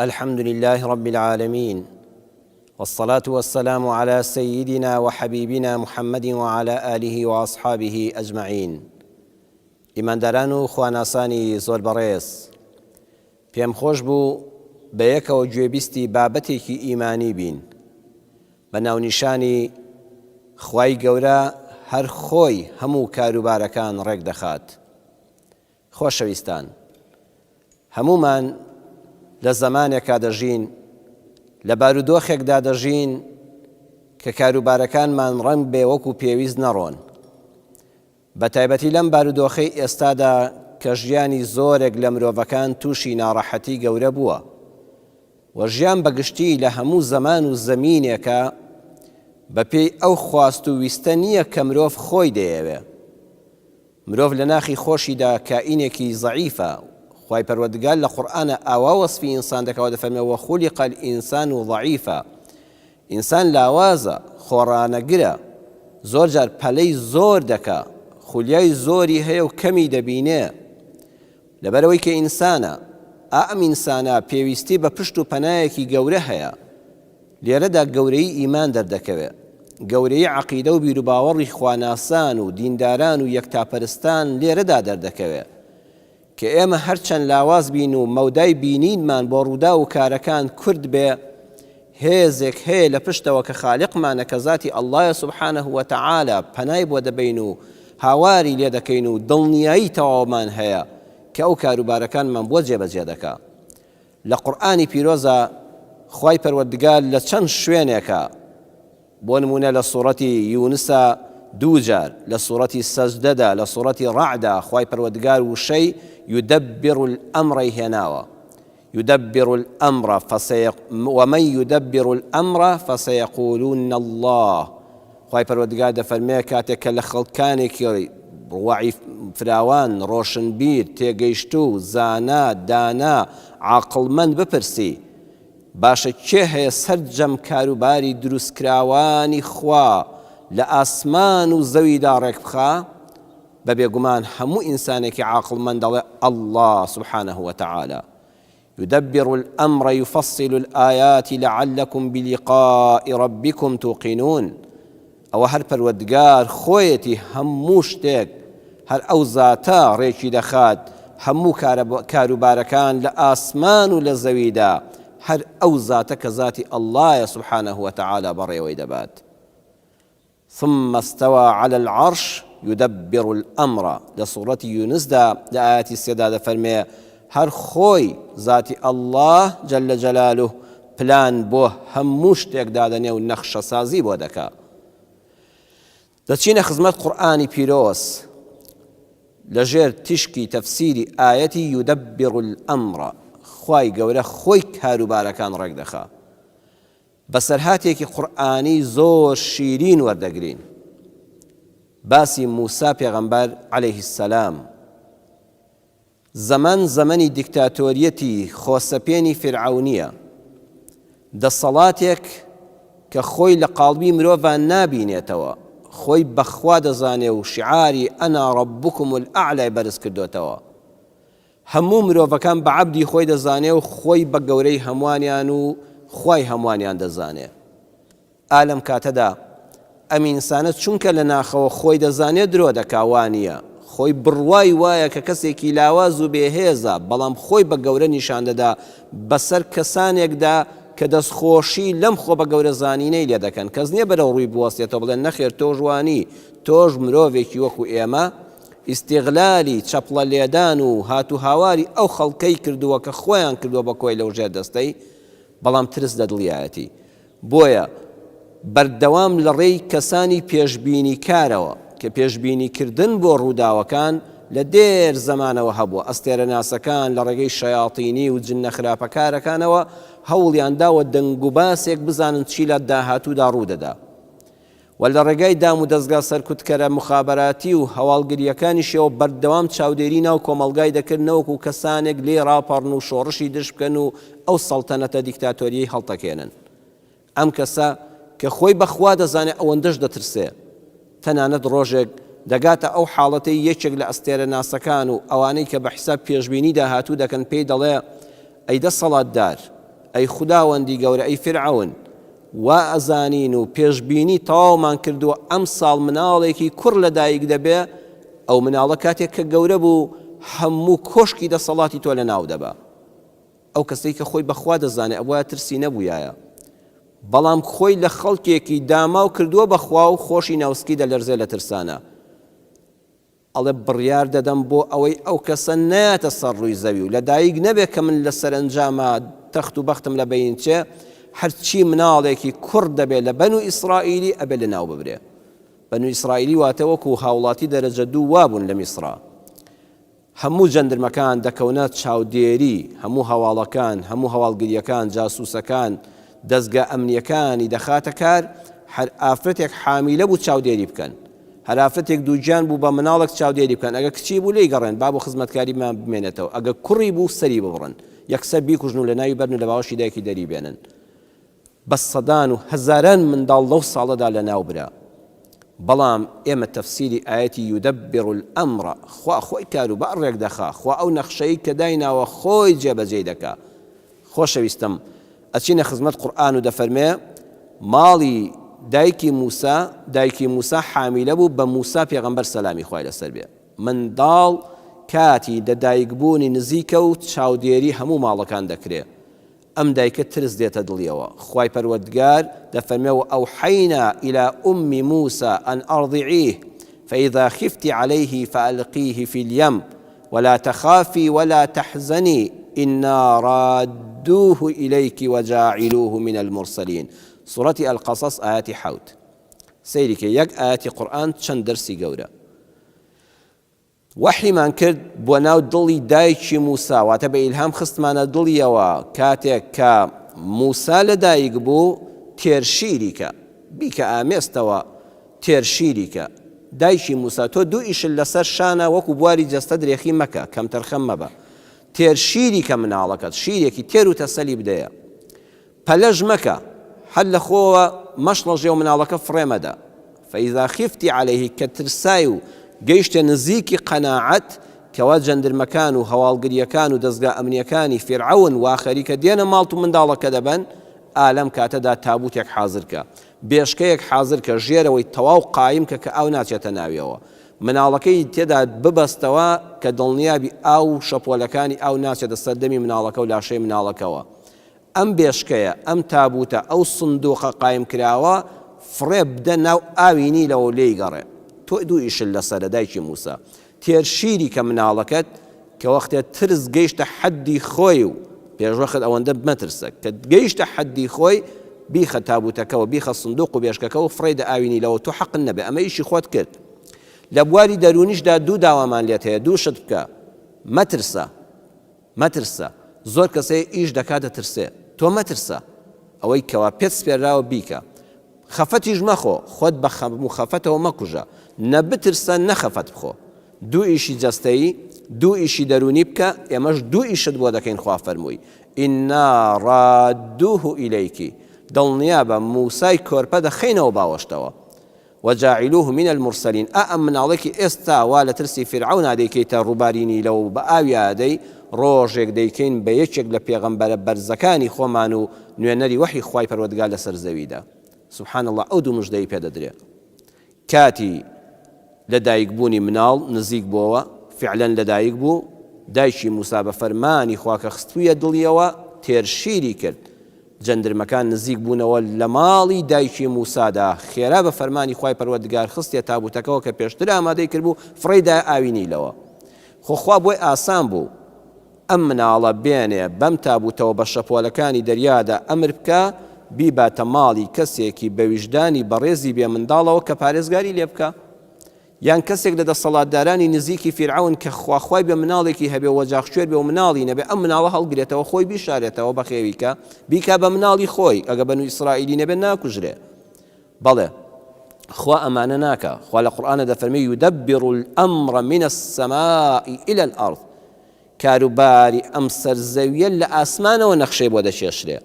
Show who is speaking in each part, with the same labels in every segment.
Speaker 1: الحمد لله رب العالمین والصلاة والسلام علی سیدنا وحبیبنا محمد وعلی آله وأصحابه اجمعین ئیمانداران و خواناسانی زۆر بەڕێز پێم خۆش بوو بەیەکەوە گوێبیستی بابەتێکی ئیمانی بین بە ناونیشانی خوای گەورە هەر خۆی هەموو کاروبارەکان ڕێکدەخات. خۆشەویستان هەموومان لە زەمانێکا دەژین، لە بارودۆخێکدا دەژین کە کاروبارەکانمان ڕەنگبێ وەکو پێویست نەڕۆن. بە تایبەتی لەم بارودۆخەی ئێستادا کە ژیانی زۆرێک لە مرۆڤەکان تووشی ناڕەحەتی گەورە بووە و ژیان بە گشتی لە هەموو زەمان و زەمینێکا بە پێی ئەو خواست و ویستە نییە کە مرۆڤ خۆی دەیەوێ. مرۆڤ لە ناخی خۆشیدا کائینێکی زەعیفە، خوای پەروەردگار لە قورئانا ئاوا وەسفی ئینسان دەکا و دەفەرمێ وخلق الانسان ضعیفا ئینسان لاوازە، خۆڕانەگرە، زۆر جار پەلەی زۆر دەکا، خولیای زۆری هەیە و کەمی دەبینێ، لەبەرئەوەی کە ئینسانە، ئا ئەم ئینسانە پێویستی بە پشت و پەنایەکی گەورە هەیە، لێرەدا گەورەیی ئیمان دەردەکەوێ. گەورەیی عەقیدە و بیروباوەڕی خواناسان و دینداران و یەکتاپەرستان لێرەدا دەردەکەوێ. کە ئێمە هەرچەند لاواز بین و مەودای بینینمان بۆ ڕووداو و کارەکان کورت بێ، هێزێک هەیە لە پشتەوە کە خالقمانە کە زاتی اللە یە سبحانە وتعالی پەنای بۆ دەبەین و هاواری لێ دەکەین و دڵنیایی تەواومان هەیە کە ئەو کاروبارەکانمان بۆ جێبەجێ دەکا. لە قورئانی پیرۆزا خوای پەروەردگار لە چەند شوێنێکا بۆ نموونە لە سوڕەتی یونسا دووجار، لە سوڕەتی سەجدەدا، لە سوڕەتی ڕەعدا خوای پەروەردگار وشەی یدبر الامر ی هێناوە یدبر الامر فسیق ومن یدبر الامر فسیقولون اللە خوای پەروەردگار دەفەرمێ کاتێک کە لە خەڵکانێکی وەعی فراوان، ڕۆشنبیر، تێگەیشتوو، زانا، دانا، عاقڵمەند بپرسی باشە کێ هەیە سەرجەم کاروباری دروستکراوانی خوا لە ئاسمان و زەویدا ڕێکبخا؟ بە بێگومان هەموو ئینسانێکی عاقڵمەند دەڵێ اللە سبحانە وتعالی. یدبر الامر یفصل الآیات لعلکم بلقاء ربکم توقنون ئەوە هەر پەروەردگار خۆیەتی هەموو شتێک هەر ئەو زاتە ڕێکی دەخات هەموو کاروبارەکان لە ئاسمان و لە زەویدا هەر ئەو زاتە کە زاتی اللە یە سبحانە وتعالی بەڕێوەی دەبات. ثم استوی علی العرش یدبر الامر لە سوڕەتی یونسدا لە ئایەتی سێدا دەفەرمێ هەر خۆی زاتی اللە جل جلالە پلان بۆ هەموو شتێک دادەنێ و نەخشەسازی بۆ دەکا. دەچینە خزمەت قورئانی پیرۆز لە ژێر تیشکی تەفسیری ئایەتی یدبر الامر خوای گەورە خۆی کاروبارەکان ڕێکدەخا. بەسەرهاتێکی قورئانی زۆر شیرین وەردەگرین باسی موسا پێغەمبەر علیه السلام زەمەن زەمەنی دیکتاتۆریەتی خۆسەپێنی فیرعەونیە دەسەڵاتێک کە خۆی لە قاڵبی مرۆڤان نابینێتەوە خۆی بەخوا دەزانێ و شعاری انا ربکم الاعلی بەرز کردۆتەوە هەموو مرۆڤەکان بە عەبدی خۆی دەزانێ و خۆی بە گەورەی هەموانیان و خوای هەموانیان دەزانێ. ئا لەم کاتەدا ئەم ئینسانە چونکە لە ناخەوە خۆی دەزانێ درۆ دەکا وانییە، خۆی بڕوای وایە کە کەسێکی لاواز و بێ هێزە بەڵام خۆی بە گەورە نیشان دەدا بەسەر کەسانێکدا کە دەستخۆشی لەم خۆ بە گەورە زانینەی لێ دەکەن کەس نییە بەرەو ڕووی بوەستێتەوە بڵێ نەخێر تۆش وانی تۆش مرۆڤێکی وەکو ئێمە ئیستیغلالی چەپڵە لێدان و هات و هاواری ئەو خەڵکەی کردووە کە خۆیان کردووە بە کۆیلە و ژێر دەستەی، بەڵام ترس لە دڵیایەتی. بۆیە بەردەوام لە ڕێی کەسانی پێشبینیکارەوە، کە پێشبینیکردن بۆ ڕووداوەکان لە دێر زەمانەوە هەبووە، ئەستێرەناسەکان لە ڕێگەی شەیاتینی و جنە خراپەکارەکانەوە هەوڵیان داوە دەنگوباسێک بزانن چی لە داهاتوودا ڕوودەدا. و لە ڕێگای دام و دەزگا سەرکوتکەرە موخابەراتی و هەواڵگرییەکانیشیەوە بەردەوام چاودێری ناو کۆمەڵگای دەکرد نەوەکو کەسانێک لێی ڕاپەڕن و شۆڕشی دژ بکەن و ئەو سەڵتەنەتە دیکتاتۆریەی هەڵتەکێنن. ئەم کەسە کە خۆی بە خوا دەزانێ ئەوەندەش دەترسێ. تەنانەت ڕۆژێک دەگاتە ئەو حاڵەتەی یەکێک لە ئەستێرەناسەکان و ئەوانەی کە بە حیساب پێشبینی داهاتوو دەکەن پێی دەڵێ ئەی دەسەڵاتدار! ئەی خوداوەندی گەورە ئەی فیرعەون وا ئەزانین و پێشبینی تەواومان کردووە ئەمساڵ مناڵێکی کوڕ لەدایک دەبێ، ئەو مناڵە کاتێک کە گەورە بوو هەموو کۆشکی دەسەڵاتی تۆ لەناو دەبا. ئەو کەسەی کە خۆی بە خوا دەزانێ ئەبوایە ترسی نەبوویایە، بەڵام خۆی لە خەڵکێکی داماو کردووە بە خوا و خۆشی ناوسکی دەلەرزێ لە ترسانا. ئەڵێ بڕیار دەدەم بۆ ئەوەی ئەو کەسە نەیاتە سەر ڕووی زەوی و لە دایک نەبێ کە من لە سەرەنجاما تەخت و بەختم لە بەین چێ، هەرچی مناڵێکی کوڕ دەبێ لە بەنو ئیسرائیلی ئەبێ لە ناو ببرێ. بەنو ئیسرائیلی واتە وەکوو هاوڵاتی دەرەجە دوو وابوون لە میسرا. هەموو جەندرمەکان دەکەونە چاودێری هەموو هەواڵەکان، هەموو هەواڵگرییەکان، جاسوسەکان، دەزگا ئەمنییەکانی دەخاتە کار، هەر ئافرەتێک حامیلە بوو چاودێری بکەن، هەر ئافرەتێک دووگیان بوو بە مناڵێک چاودێری بکەن، ئەگەر کچی بوو لێی گەڕێن با بۆ خزمەتکاری بمێنێتەوە، ئەگەر کوڕی بوو سەری ببڕن، یەکسەر بیکوژن و لەناوی بەرن و لە باوەشی دایکی دەری بێنن. بە سەدان و هەزاران منداڵ لەو ساڵەدا لەناو برا. بەڵام ئێمە تەفسیری ئایەتی یدبر الامر، خوا خۆی کاروبار ڕێکدەخا، خوا ئەو نەخشەی کە دایناوە خۆی جێبەجێی دەکا. خۆشەویستم ئەچینە خزمەت قورئان و دەفەرمێ، ماڵی دایکی موسا، دایکی موسا حامیلە بوو بە موسا پێغەمبەر سەلامی خوای لەسەر بێ. منداڵ کاتی لەدایکبوونی نزیکە و چاودێری هەموو ماڵەکان دەکرێ. ئەم دایکە ترس دێتە دڵیەوە، خوای پەروەردگار دەفەرمێ وأوحینا الی ام موسی ان ارضعیه فاذا خفت علیه فالقیه فی الیم ولا تخافی ولا تحزنی انا رادوه الیک وجاعلوه من المرسلین سورەتی القصص ئایەتی حەوت. سەیری کە یەک ئایەتی قورئان چەند دەرسی گەورە. وەحیمان کرد بۆ ناو دڵی دایکی موسا، واتە بە ئیلهام خستمانە دڵیەوە کاتێک کە موسا لەدایک بوو، تێر شیری کە، بیکە ئامێزتەوە، تێر شیری کە. دایکی موسا تۆ دوو ئیشت لەسەر شانە وەکو بواری جەستە درێخی مەکە، کەمتەرخەم مەبە. تێر شیری کە مناڵەکەت، شیرێکی تێر و تەسەلی بدەیە. پەلەش مەکە، هەر لە خۆوە مەشڵەژێ و مناڵەکە فڕێ مەدە، فاذا خفت علیه کە ترسای و گەیشتە نزیکی قەناعەت کەوا جەندرمەکان و هەواڵگرییەکان و دەزگا ئەمنییەکانی فیرعەون وا خەریکە دێنە ماڵت و منداڵەکە دەبەن، ئا لەم کاتەدا تابوتێک حازر کە، بێشکەیەک حازر کە، ژێرەوەی تەواو قایم کە کە ئاو ناچێتە ناویەوە، مناڵەکەی تێدا ببەستەوە کە دڵنیابی ئاو و شەپۆلەکانی ئاو ناچێتە سەر دەمی مناڵەکە و لاشەی مناڵەکەوە. ئەم بێشکەیە، ئەم تابووتە، ئەو سندووقە قایمکراوە فڕێ بدە ناو ئاوی نیلەوە و لێی گەڕێ. تۆ دوو ئیشت لەسەرە دایکی مووسا. تێر شیری کە مناڵەکەت، کە وەختێ ترس گەیشتە حەددی خۆی و پێشوەخت ئەوەندە مەترسە، کە گەیشتە حەددی خۆی، بیخە تابووتەکەوە، بیخە سندووق و بێشکەکەوە و فڕێی دە ئاوی نیلەوە، تۆ حەقت نەبێ، ئەمە ئیشی خۆت کرد. لە بواری دەروونیشدا دوو داوامان لێت هەیە، دوو شت بکە، مەترسە. مەترسە، زۆر کەس هەیە ئیش دەکات دەترسێ، تۆ مەترسە، ئەوەی کەوا پێت سپێرراوە بیکە. خەفەتیش مەخۆ، خۆت بە خەم و خەفەتەوە مەکوژە، نە بترسە نە خەفەت بخۆ. دوو ئیشی جەستەیی، دوو ئیشی دەروونی بکە، ئێمەش دوو ئیشت بۆ دەکەین خوا فەرمووی، انا رادوه الیک، دڵنیابە موسای کۆرپە دەخەینەوە باوەشتەوە. وجاعلوه من المرسلین، ئا ئەم مناڵەی کە ئێستا وا لە ترسی فیرعەونا دەیکەیتە ڕووباری نیلەوە و بە ئاویا ئەدەی، ڕۆژێک دەیکەین بە یەکێک لە پێغەمبەرە بەرزەکانی خۆمان و نوێنەری وەحی خوای پەروەردگار لەسەر زەویدا. سبحان اللە ئەو دوو مژدەی پێ دەدرێ. کاتی لە دایک بوونی مناڵ نزیک بۆوە، فعلەن لە دایک بوو، دایکی موسا بە فەرمانی خوا کە خستبوویە دڵیەوە تێر شیری کرد، جەندرمەکان نزیک بوونەوە لە ماڵی دایکی موسادا، خێرا بە فەرمانی خوای پەروەردگار خستیە تابوتەکەوە کە پێشتر ئامادەی کردبوو فڕێی دایە ئاوی نیلەوە. خۆ خوا بۆی ئاسان بوو ئەم مناڵە بێنێ بەم تابوتەوە بە شەپۆلەکانی دەریادا ئەمر بکا بیباتە ماڵی کەسێکی بەویژدانی بەڕێزی بێ منداڵەوە کە پارێزگاری لێ بکا. یان کەسێک لە دەسەڵاتدارانی نزیکی فیرعەون کە خواخوای بێ مناڵێکی هەبێ و وەجاخکوێر بێ و مناڵی نەبێ ئەم مناڵە هەڵگرێتەوە خۆی بیشارێتەوە بەخێوی کە بیکا بە مناڵی خۆی ئەگە بەنو ئیسرائیلی نەبێ ناکوژرێ بەڵێ خوا ئەمانە ناکا خوا لە قورئانە دەفەرمێ یدبر الامر من السماء الى الارض کاروباری ئەم سەر زەویە لە ئاسمانەوە نەخشەی بۆ دەکێشرێ.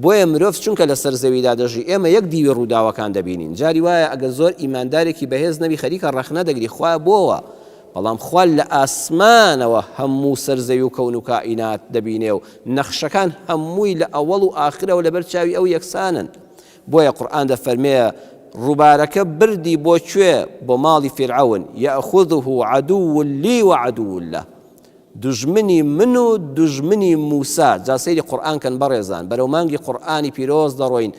Speaker 1: بۆیە مرۆڤ چونکە لەسەر زەویدا دەژی ئێمە یەک دیوی ڕووداوەکان دەبینین. جاری وایە ئەگەر زۆر ئیماندارێکی بەهێز نەبی خەریکە ڕەخنە دەگری خوایە بۆ وا؟ بەڵام خوا لە ئاسمانەوە هەموو سەر زەوی و کەون و کائینات دەبینێ و نەخشەکان هەمووی لە ئەوەڵ و ئاخرەوە لەبەر چاوی ئەو یەکسانن. بۆیە قورئان دەفەرمێ ڕووبارەکە بردی بۆ کوێ؟ بۆ ماڵی فیرعەون، یأخذه عدو لی وعدو له، دوژمنی من و دوژمنی موسا، جا سەیری قورئان کەن بەڕێزان، بەرەو مانگی قورئانی پیرۆز دەڕۆین،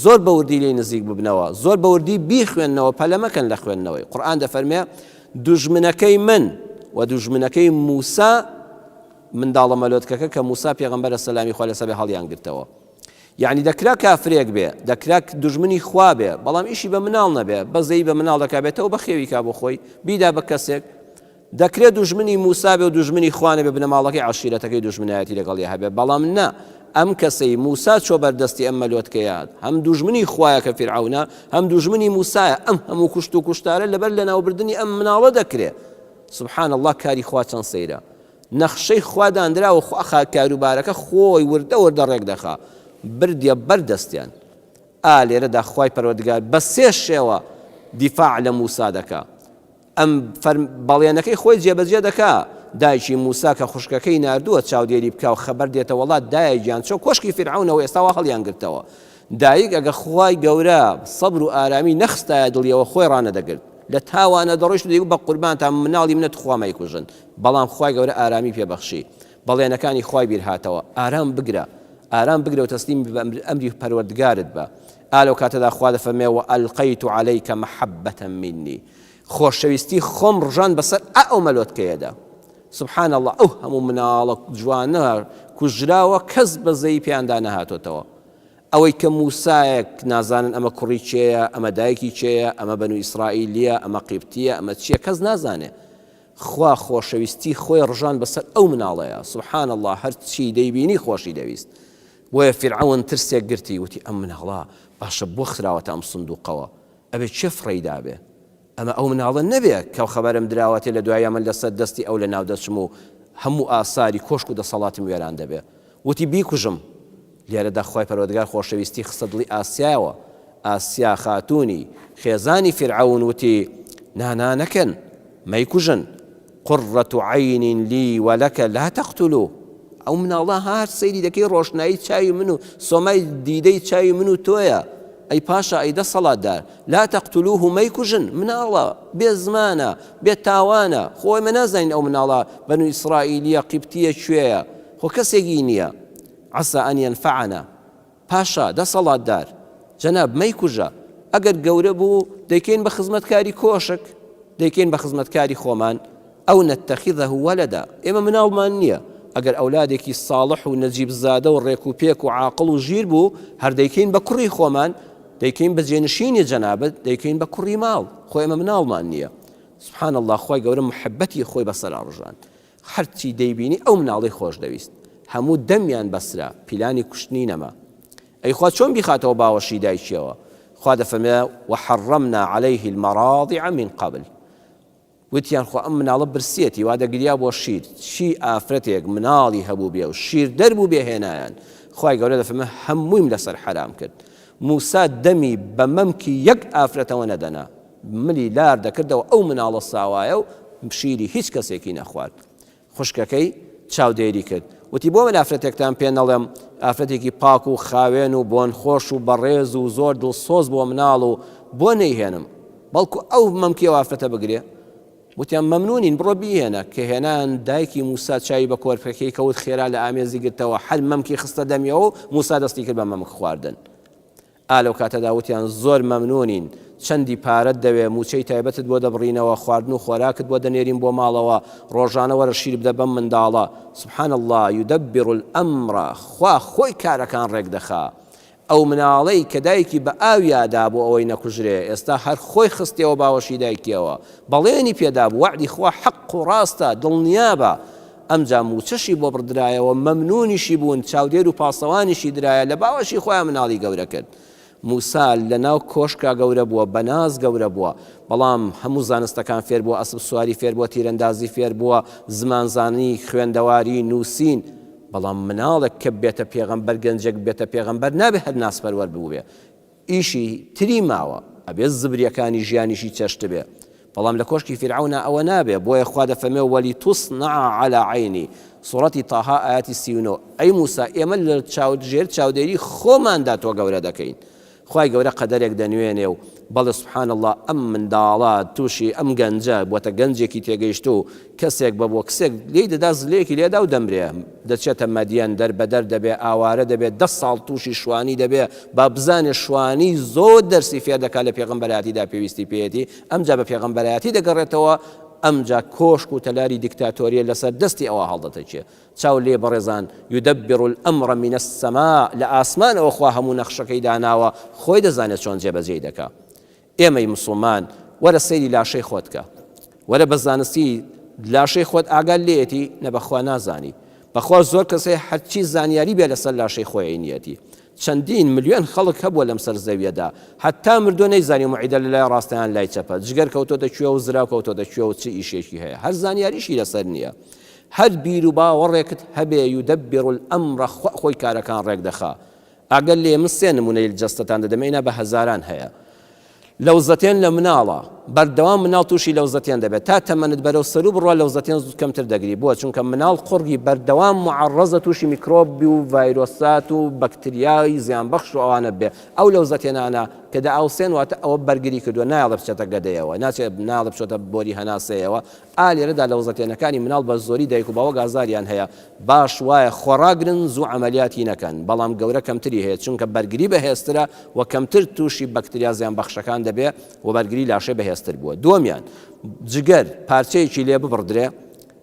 Speaker 1: زۆر بە وردی لێی نزیک ببنەوە، زۆر بە وردی بیخوێننەوە، پەلە مەکەن لە خوێندنەوەی، قورئان دەفەرمێ دوژمنەکەی من و دوژمنەکەی موسا منداڵە مەلۆتکەکە کە موسا پێغەمبەرە سەلامی خوا لەسەر بێ هەڵیان گرتەوە. یەعنی دەکرا کافرێک بێ، دەکرا دوژمنی خوا بێ، بەڵام ئیشی بە مناڵ نەبێ، بەزەیی بە مناڵ دەکا بێتەوە بەخێوی کا بۆ خۆی، بیدا بە کەسێک. دەکرێ دوژمنی موسا بێ و دوژمنی خوا نەبێ، بنەماڵەکەی عەشیرەتەکەی دوژمنایەتی لەگەڵیا هەبێ، بەڵام نا، ئەم کەسەی موسا چوە بەر دەستی ئەم مەلۆتکەیە، هەم دوژمنی خوایە کە فیرعەونە، هەم دوژمنی موسایە، ئەم هەموو کوشت و کوشتارە لەبەر لەناوبردنی ئەم مناڵە دەکرێ. سبحان اللە کاری خوا چەند سەیرە. نەخشەی خوا داندراوە خوا خا کاروبارەکە خۆی وردە وردە ڕێک دەخا بردیە بەر دەستیان ئا لێرەدا خوای پەروەردگار بە سێ شێوە دیفاع لە موسا دەکا ئەم فەرم بەڵێنەکەی خۆی جێبەجێ دەکا دایکی موسا کە خوشکەکەی ناردووە چاودێری بکا و خەبەر دێتە وەڵات دایە گیان چۆ کۆشکی فیرعەونەوە ئێستا وا هەڵیان گرتەوە دایک ئەگە خوای گەورە سەبر و ئارامی نەخستایە دڵیەوە خۆی ڕانەدەگرت لە تاوانە دەڕۆیشت و دەیگوت بە قوربانتان مناڵی منە توخوا مەیکوژن بەڵام خوای گەورە ئارامی پێ بەخشی بەڵێنەکانی خوای بیر هاتەوە ئارام بگرە ئارام بگرە و تەسلیمی بە ئەمری پەروەردگارت بە ئا لەو کاتەدا خوا دەفەرمێ وألقیت علیک محبة منی خۆشەویستی خۆم ڕژان بەسەر ئا ئەو مەلۆتکەیەدا سبحان اللە ئەو هەموو مناڵە جوانە کوژراوە کەس بەزەیی پێیاندا نەهاتۆتەوە ئەوەی کە موسایەک نازانن ئەمە کوڕی کێیە ئەمە دایکی کێیە ئەمە بەنو ئیسرائیلیە ئەمە قیبتیە ئەمە چییە کەس نازانێ خوا خۆشەویستی خۆی ڕژان بەسەر ئەو مناڵەیا سبحان اللە هەرچی دەیبینی خۆشی دەویست بۆیە فیرعەون ترسێک گرتی وتی ئەم مناڵە باشە بۆ خراوەتە ئەم سندوقەوە ئەبێ کێ فڕێی دابێ ئەمە ئەو مناڵە نەبێ کە خەبەرم دراوەتێ لە دواییا من لەسەر دەستی ئەو لەناو دەچم و هەموو ئاساری کۆشک و دەسەڵاتم وێران دەبێ وتی بیکوژم لێرەدا خوای پەروەردگار خۆشەویستی خستە دڵی ئاسیایەوە، ئاسیا خاتوونی خێزانی فیرعەون وتی، نا نا نەکەن، مەیکوژن، قرة عین لی ولک لا تقتلوه، ئەو مناڵە ها هەر سەیری دەکەی ڕۆشنایی چاوی من و سۆمای دیدەی چاوی من و تۆیە، ئەی پاشا ئەی دەسەڵاتدار، لا تقتلوه مەیکوژن، مناڵە، بێ زمانە، بێ تاوانە، خۆ ئێمە نازانین ئەو مناڵە بەنو ئیسرائیلیە قیبتیە کوێیە، خۆ کەسێکی نییە. عسا ان ینفعنا، پاشا، دەسەڵاتدار، جەناب مەیکوژە، ئەگەر گەورە بوو دەیکەین بە خزمەتکاری کۆشک، دەیکەین بە خزمەتکاری خۆمان، او نتخذه ولدا، ئێمە مناڵمان نییە، ئەگەر ئەولادێکی ساڵح و نەجیب زادە و ڕێک و پێک و عاقڵ و ژیر بوو، هەر دەیکەین بە کوڕی خۆمان، دەیکەین بە جێنشینی جەنابت، دەیکەین بە کوڕی ماڵ، خۆ ئێمە مناڵمان نییە. سبحان اللە خوای گەورە محبەتی خۆی بەسەرا ڕژاند. هەرچی دەیبینی ئەو مناڵەی خۆش دەویست. هەموو دەمیان بەسرا، پیلانی کوشتنی نەما. ئەی خوا چۆن بیخاتەوە باوەشی دایکیەوە؟ خوا دەفەرمێ، وحرمنا علیه المراضع من قبل. وتیان خۆ ئەم مناڵە برسیەتی وا دەگریا بۆ شیر، چی ئافرەتێک مناڵی هەبووبێ و شیردەر بووبێ هێنایان. خوای گەورە دەفەرمێ هەموویم لەسەر حەرام کرد. موسا دەمی بە مەمکی یەک ئافرەتەوە نەدەنا. ملی لار دەکردەوە ئەو مناڵە ساوایە و شیری هیچ کەسێکی نەخوارد. خوشکەکەی چاودێری کرد. وتی بۆ من ئافرەتێکتان پێ نەڵێم، ئافرەتێکی پاک و خاوێن و بۆن خۆش و بەڕێز و زۆر دڵسۆز بۆ مناڵ و بۆ نەیهێنم، بەڵکو ئەو مەمکی ئەو ئافرەتە بگرێ؟ وتیان مەمنونین بڕۆ بیهێنە. کە هێنایان دایکی موسا چاوی بە کۆرپەکەی کەوت خێرا لە ئامێزی گرتەوە هەر مەمکی خستە دەمیەوە و موسا دەستی کرد بە مەمک خواردن. ئا لەو کاتەدا وتیان زۆر مەمنونین، چەندی پارەت دەوێ، موچەی تایبەتت بۆ دەبڕینەوە، خواردن و خۆراکت بۆ دەنێرین بۆ ماڵەوە، ڕۆژانە وەرە شیر بدە بەم منداڵە، سبحان اللە یدبر الامر، خوا خۆی کارەکان ڕێک دەخا. ئەو مناڵەی کە دایکی بە ئاویا دا بۆ ئەوەی نەکوژرێ، ئێستا هەر خۆی خستیەوە باوەشی دایکیەوە، بەڵێنی پێدابوو، وەعدی خوا حەق و ڕاستە، دڵنیابە. ئەمجا مووچەشی بۆ بڕدرایەوە، مەمنوونیشی بوون، چاودێر و پاسەوانیشی درایە، لە باوەشی خۆیان مناڵی گەورە کرد. موسا لە ناو کۆشکا گەورە بووە، بە ناز گەورە بووە، بەڵام هەموو زانستەکان فێر بووە، ئەسپ سواری فێر بووە، تیرەندازی فێر بووە، زمانزانی، خوێندەواری، نووسین، بەڵام مناڵێک کە ببێتە پێغەمبەر، گەنجێک ببێتە پێغەمبەر، نابێ هەر نازپەروەر بووبێ، ئیشی تری ماوە ئەبێ زبریەکانی ژیانیشی چەشتبێ. بەڵام لە کۆشکی فیرعەونا ئەوە نابێ، بۆیە خوا دەفەرموێ ولتصنع علی عینی، سوڕەتی طه ئایەتی 39، ئەی موسا ئێمە لە ژێر چاودێری خۆماندا تۆ گەورە دەکەین. خوای گەورە قەدەرێک دەنوێنێ و بەڵێ سبحان اللە ئەم منداڵە توشی ئەم گەنجە بوەتە گەنجێکی تێگەیشتوو کەسێک بە بۆکسێک لێی دەدا زلەیەکی لێدا و دەمرێ دەچێتە مەدیەن دەربەدەر دەبێ ئاوارە دەبێ دە ساڵ توشی شوانی دەبێ با بزانێ شوانی زۆر دەرسی فێر دەکا لە پێغەمبەرایەتیدا پێویستی پێیەتی ئەمجا بە پێغەمبەرایەتی دەگەڕێتەوە ئەمجا کۆشک و تەلاری دیکتاتۆریە لەسەر دەستی ئەوە هەڵدەتەکێ چاو لێ بەڕێزان یدبر الامر من السماء لە ئاسمانەوە خوا هەموو نەخشەکەی داناوە خۆی دەزانێت چۆن جێبەجێی دەکا ئێمەی مسوڵمان وەرە سەیری لاشەی خۆت کە وەرە بە زانستی لاشەی خۆت ئاگات لێیەتی نە بەخوا نازانی بەخوا زۆر کەس هەیە هەرچی زانیاری بێ لەسەر لاشەی خۆی نیەتی چەندین ملیۆن خەڵک هەبووە لەم سەر زەویەدا هەتا مردووە نەیزانیوە موعیدە لە لای ڕاستە یان لای چەپە جگەر کەوتۆتە کوێ و زراو کەوتۆتە کوێ و چ ئیشێکی هەیە هەر زانیاریشی لەسەر نییە هەر بیر و باوەڕێکت هەبێ یدبر الامر خوا خۆی کارەکان ڕێک دەخا ئەگەر لێ من سێ نمونەی جەستەتان دەدەمێ ئینا بە هەزاران هەیە لەوزەتێن لە مناڵە بەردەوام مناڵ تووشی لەوزەتێن دەبێت تا تەمەنت بەرەو سەرو بڕوا لەوزەتێن زوو کەمتر دەگری بووە چونکە مناڵ قوڕگی بەردەوام معڕەزە تووشی میکرۆبی و ڤایرۆسات و بەکتریای زیانبەخش و ئەوانە بێ ئەو لەوزەتێنانە کە دەئاوسێن واتە ئەوە بەرگری کردووە نایەڵێ بچێتە گەدەیەوە ناچێت نایەڵێ بچێتە بۆری هەناسەیەوە ئا لێرەدا لەوزەتێنەکانی مناڵ بە زۆری دایک و باوک ئازاریان هەیە باش وایە خۆڕاگرن زوو عەمەلیاتی نەکەن بەڵام گەورە کەمتری هەیە چونکە بەرگری بەهێزترە و کەمتر توشی بەکتریا زیان بەخشەکان دەبێ و بەرگری لاشەی بەهێزتر بووە دووەمیان جگەر پارچەیەکی لێ ببڕدرێ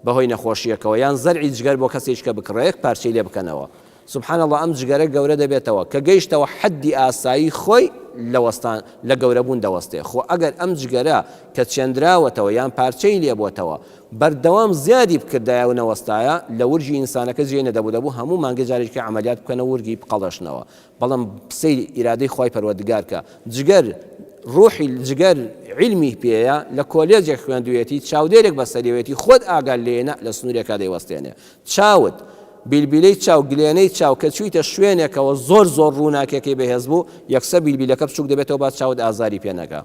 Speaker 1: بەهۆی نەخۆشیەکەوە یان زەرعی جگەر بۆ کەسێکی کە بکڕێ یەک پارچەی لێ بکەنەوە سبحان اللە ئەم جگەرە گەورە دەبێتەوە کە گەیشتەوە حەدی ئاسایی خۆی لە وەستان لە گەورە بوون دەوەستێ خۆ ئەگەر ئەم جگەرە کە چێندراوەتەوە یان پارچەی لێ بۆتەوە بەردەوام زیادی بکردایە و نەوەستایە لە ورگی ئینسانەکە جێی نەدەبوو دەبوو هەموو مانگێ جارێکی عەمەلیات بکەنەوە ورگی بقەڵێشنەوە بەڵام سەیری ئیرادەی خوای پەروەردگار کە جگەر ڕوحی جگەر عیلمی پێیە لە کۆلێجێک خوێندویەتی چاودێرێک بەسەریەوەتی خۆت ئاگات لێیە نا لە سنوورێکا دەیوەستێنێ چاوت، بیلبیلەی چاو، گلێنەی چاو، کە چوویتە شوێنێکەوە زۆر زۆر ڕووناکیەکەی بەهێز بوو، یەکسەر بیلبیلەکە بچووک دەبێتەوە با چاوت ئازاری پێ نەگا.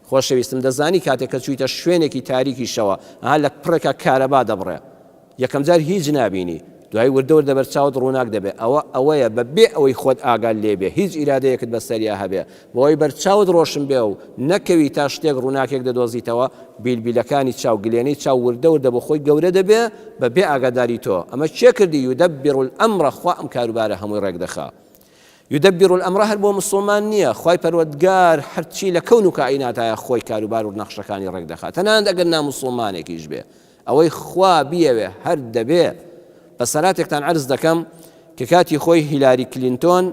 Speaker 1: خۆشەویستم دەزانی کاتێک کە چوویتە شوێنێکی تاریکیشەوە، ئەها لە پڕێکا کارەبا دەبڕێ. یەکەم جار هیچ نابینی، دوایی وردە وردە بەرچاوت ڕووناک دەبێ. ئەوە ئەوەیە بە بێ ئەوەی خۆت ئاگات لێ بێ، هیچ ئیرادەیەکت بەسەریا هەبێ، بەوەی بەرچاوت ڕۆشن بێ و نەکەوی تا شتێک ڕووناکێک دەدۆزیتەوە، بیلبیلەکانی چاو، گلێنەی چاو وردە وردە بۆ خۆی گەورە دەبێ بە بێ ئاگاداری تۆ. ئەمە کێ کردی؟ یدبر الامر خوا ئەم کاروبارە هەمووی ڕێک دەخا. یدبر الامر هەر بۆ مسوڵمان نییە، خوای پەروەردگار هەرچی لە کەون و کائیناتایە خۆی کاروبار و نەخشەکانی ڕێک دەخا، تەنانەت ئەگەر ناموسوڵمانێکیش بێ. ئەوەی خوا بیەوێ هەر دەبێ. بەسەراتێکتان عەرز دەکەم کە کاتی خۆی هیلاری کلینتۆن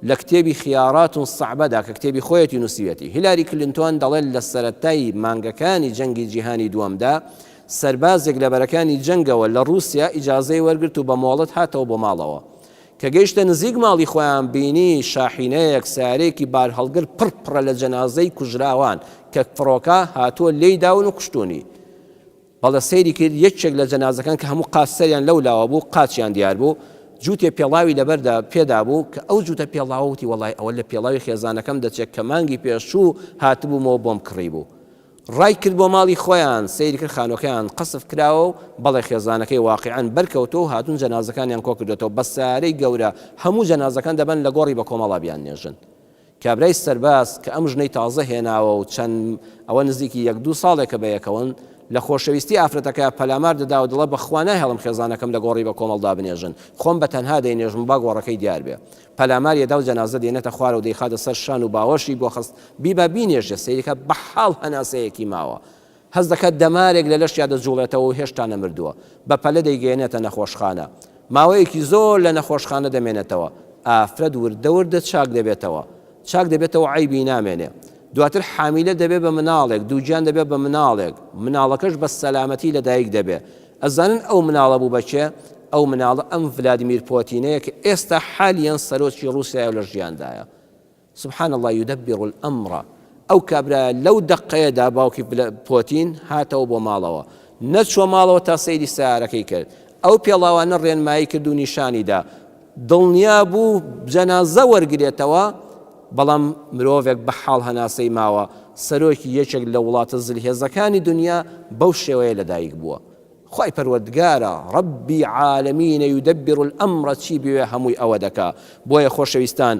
Speaker 1: لە کتێبی خیارات صعبە دا کە کتێبی خۆیەتی نووسیویەتی هیلاری کلینتۆن دەڵێت لە سەرەتای مانگەکانی جەنگی جیهانی دووەمدا سەربازێک لە بەرەکانی جەنگەوە لە ڕووسیا ئیجازەی وەرگرت و بە مۆڵەت هاتەوە بۆ ماڵەوە کە گەیشتە نزیک ماڵی خۆیان بینی شاحینەیەک سەیارەیەکی بارهەڵگر پڕ پڕە لە جەنازەی کوژراوان کە فڕۆکە هاتووە لێی داون و کوشتوونی بەڵێ سەیری کرد یەکێک لە جەنازەکان کە هەموو قاچ سەریان لەو لاوە بوو قاچیان دیار بوو جووتێ پێڵاوی لەبەردا پێدا بوو کە ئەو جووتە پێڵاوە وتی وەڵای ئەوە لە پێڵاوی خێزانەکەم دەچێت کە مانگی پێشوو هاتبوومەوە بۆم کڕی بوو ڕای کرد بۆ ماڵی خۆیان سەیری کرد خانوەکەیان قەسف کراوە و بەڵێ خێزانەکەی واقیعەن بەرکەوتووە و هاتوون جەنازەکانیان کۆکردۆتەوە بە سەیارەی گەورە هەموو جەنازەکان دەبەن لە گۆڕی بە کۆمەڵا بیاننێژن کابرای سەرباز کە ئەم ژنەی تازە هێناوە و چەند ئەوە نزیکی یەک دوو ساڵێکە بەیەکەوەن، لە خۆشەویستی ئافرەتەکە پەلامار دەدا و دەڵێ بەخوا ناهێڵم خێزانەکەم لە گۆڕی بە کۆمەڵدا بنێژن، خۆم بە تەنها دەینێژم با گۆڕەکەی دیار بێ. پەلامار یەدا و جەنازە دێنێتە خوارەوە و دەیخاتە سەر شان و باوەشی بۆ خەست بیبا بینێژێ، سەیرکە بە حاڵ هەناسەیەکی ماوە. هەست دەکات دەمارێک لە لەشیا دەجوڵێتەوە و هێشتا نەمردووە. بە پەلە دەیگەیەنێتە نەخۆشخانە. ماوەیەکی زۆر لە نەخۆشخانە دەمێنێتەوە. ئافرەت وردە وردە چاک دەبێتەوە. چاک دەبێتەوە عەیبی نامێنێ. دواتر حامیلە دەبێ بە مناڵێک، دووگیان دەبێ بە مناڵێک. مناڵەکەش بە سەلامەتی لە دایک دەبێ. ئەزانن ئەو مناڵە بوو بە کێ؟ ئەو مناڵە ئەم ڤلادیمیر پۆتینەیە کە ئێستا حالیەن سەرۆکی ڕووسیایە و لە ژیاندایە. سبحان اللە یدبر الامر ئەو کابرایە لەو دەقەیەدا باوکی پۆتین هاتەوە بۆ ماڵەوە نەچووە ماڵەوە تا سەیری سەیارەکەی کرد ئەو پێڵاوانە ڕێنمایی کرد و نیشانی دا دڵنیا بوو جەنازە وەرگرێتەوە. بەڵام مرۆڤێک بە حاڵ هەناسەی ماوە، سەرۆکی یەکێک لە وڵاتە زلهێزەکانی دونیا بەو شێوەیە لەدایک بووە. خوای پەروەردگارە، ربی عالمین یدبر الامر چی بوێ هەمووی ئەوە دەکا. بۆیە خۆشەویستان،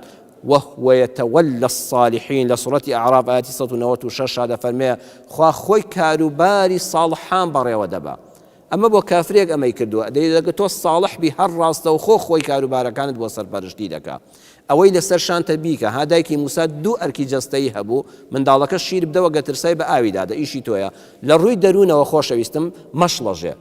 Speaker 1: وهو یتولی الصالحین لە سوڕەتی ئەعراف ئایەتی 196 دا دەفەرمێ، خوا خۆی کاروباری ساڵحان بەڕێوە دەبا. ئەمە بۆ کافرێک ئەمەی کردووە، دەی ئەگەر تۆ ساڵح بی هەر ڕاستەوخۆ خۆی کاروبارەکانت بۆ سەرپەرشتی دەکا. ئەوەی لەسەر شانتە بیکە، ها دایکی موسا دوو ئەرکی جەستەیی هەبوو، منداڵەکە شیر بدەوە گەر ترسای بە ئاوی دادە، ئیشی تۆیە. لە ڕووی دەروونەوە خۆشەویستم مەشڵەژێ.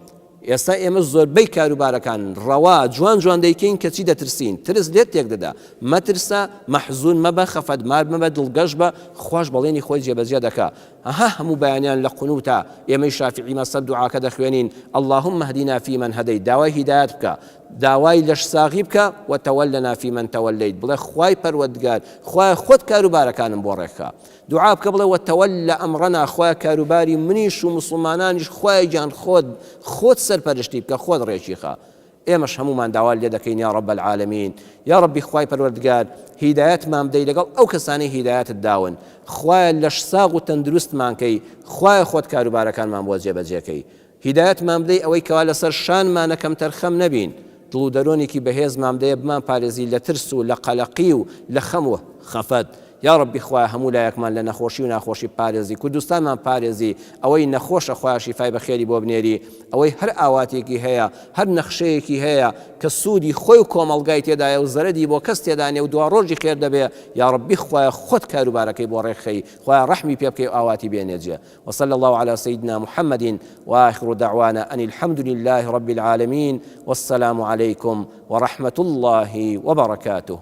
Speaker 1: ئێستا ئێمە زۆربەی کاروبارەکان ڕەوا جوان جوان دەیکەین کەچی دەترسین، ترس لێت تێک دەدا. مەترسە، مەحزوون مەبە، خەفەتمار مەبە، دڵگەش بە، خواش بەڵێنی خۆی جێبەجێ دەکا. ئەها هەموو بەیانیان لە قنوتا ئێمەی شافعی مەزهەب دوعاکە دەخوێنین، اللهم اهدنا فیمن هدیت، داوای هیدایەت بکە، داوای لەشساغی بکە، وتولنا فیمن تولیت، بڵێ خوای پەروەردگار خوایە خۆت کاروبارەکانم بۆ ڕێکخە، دوعا بکە بڵێ وتول امرنا، خوایە کاروباری منیش و موسڵمانانیش خوایە گیان خۆت خۆت سەرپەرشتی بکە خۆت ڕێکی خە. ئێمەش هەموومان داوات لێ دەکەین یا رب العالمین یا ربی خوای پەروەردگار هیدایەتمان بدەی لەگەڵ ئەو کەسانەی هیدایەتت داون خوایە لەش ساغ و تەندروستمان کەی خوایە خۆت کاروبارەکانمان بۆ جێبەجێ کەی هیدایەتمان بدەی ئەوەی کەوا لەسەر شانمانە کەمتەرخەم نەبین دڵ و دەرۆنێکی بەهێزمان بدەیە بمان پارێزی لە ترس و لە قەلەقی و لە خەم و خەفەت یاڕەبی خوایە هەموو لایەکمان لە نەخۆشی و ناخۆشی بپارێزی کوردستانمان بپارێزی ئەوەی نەخۆشە خوایە شیفای بەخێری بۆ بنێری ئەوەی هەر ئاواتێکی هەیە هەر نەخشەیەکی هەیە کە سوودی خۆی و کۆمەڵگای تێدایە و زەرەدی بۆ کەس تێدا نیە و دواڕۆژی خێر دەبێ یاڕەبی خوایە خۆت کاروبارەکەی بۆ ڕێکخەی خوایە ڕەحمی پێ بکەی و ئاواتی بێنێ جێ وصلی اللە علی سیدنا محمد وآخر دعوانا ان الحمد لله رب العالمین والسلام علیکم ورحمة اللە وبرکاته.